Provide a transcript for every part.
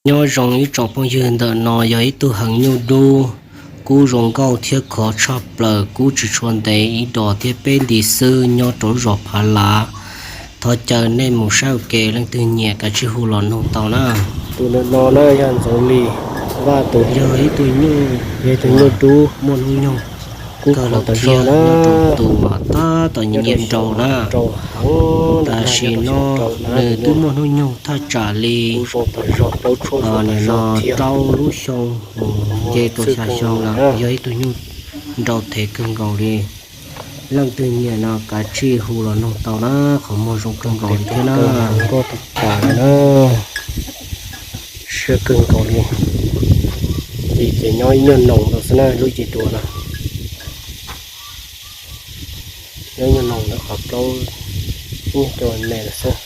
Nyob zoo ib tsoom phooj ywg, ntawm no yog ib tug heev nyuj dub, kub zoo nkauj thiab khov tshaj plaws, kub tsis tshua ntev, ib dos thiab peb nti xwb, nyob rau lub zos Phav Lav. Thov caw nej mus saib ua ke, leej twg nyiam kav tsij hu los nug tau na. Tus no na yog Ntxoov Lis Vaj tus, yog ib tug nyuj, yog ib tug nyuj dub muaj hnub nyoog kub khov tas zog na, tus tab tom nyiam nyiam nraus na. Tam sim no nws twb muaj hnub nyoog thaj tsam li rau lub xyoo, nce rau xya xyoo lawm, yog ib tug nyuj nraus thev kawg nkaus li. Leej twg nyiam no kav tsij hu los nug tau na, qhov muag zoo kawg nkaus li thiab na. Siab kawg nkaus li. Ces ces nyob ib nyuag noos ntawd xwb na, lub yim duas na. Nyob ib nyuag noos ntawd qhov plaub ib nyuag cov me lawm xwb.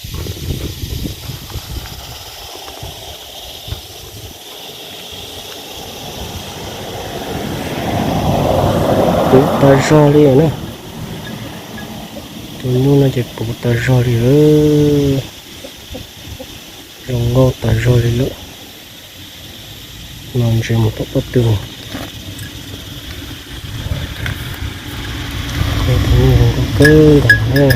Puv tas zog li na. Tus nyuj no ces puv tas zog li lawm. Zoo nkauj tas zog li lawm. No ntses mus tom pob tw. Tus nyuj zoo nkauj kawg nkaus na.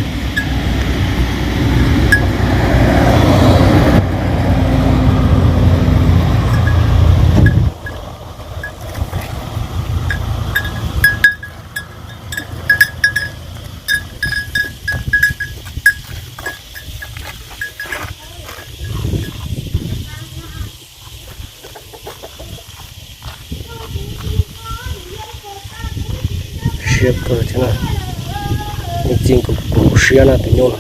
Siab kawg thiab na, txij nkaus kuv siab na tus nyuj no.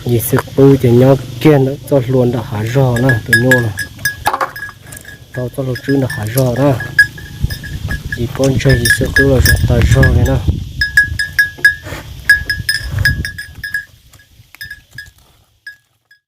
Yim xwb qwb ces nyob kiag ntawm txoj hlua nram hav zog na tus nyuj no. Tau txoj hlua tswb nram hav zog na. Yim pob ntseg yim xwb qwb los zoo tas zog li na.